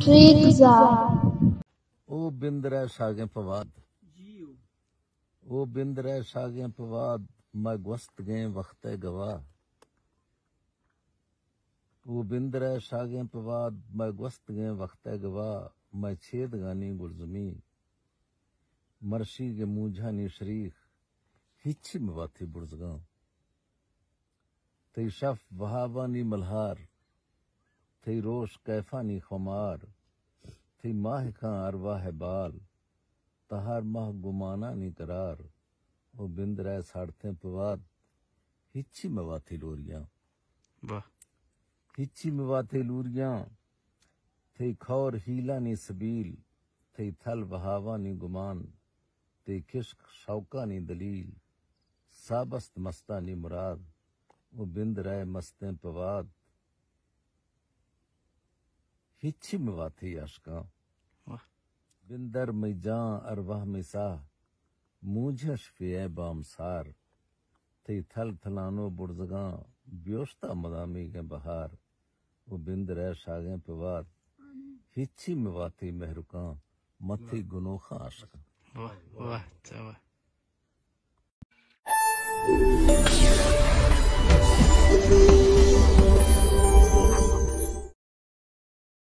ٹریک زا۔ او بندرئے شاگیں پواد۔ او بندرئے شاگیں پواد، مئے گوستگیں وختئے گواہ۔ او بندرئے شاگیں پواد، مئے گوستگیں وختئے گواہ، مئے چیدگانی گلزمین۔ مرشیگیں مونجھانی شریخ، ہچی مہ واتھی بڑزگاں۔ تئی شف وہاوانی ملہار، تئی روش کیفانی خمار، تئی ماہکاں ارواہ بال، تہار ماہ گمانانی قرار۔ او بندرئے ساڑتیں پواد، ہچی مہ واتھی لوریاں۔ واہ۔ ہچی مہ واتھی لوریاں، تئی کھور ہیلانی سبیل، تئی تھل وہاوانی گمان، تئی کشک شوقانی دلیل، سابست مستانی مراد۔ او بندرئے مستیں پواد، ہچی مہ واتھی عاشقاں۔ واہ۔ بندر مئی جان ارواہ مئی ساہ، مونجھش فیئے بام سار۔ تئی تھل تھلانو بڑزگاں، بیوشتا مدامیگیں بہار۔ او بندرئے شاگیں پواد، ہچی مہ واتھی مہرکاں، متھی گنوخاں عاشقاں۔ واہ، واہ، واہ۔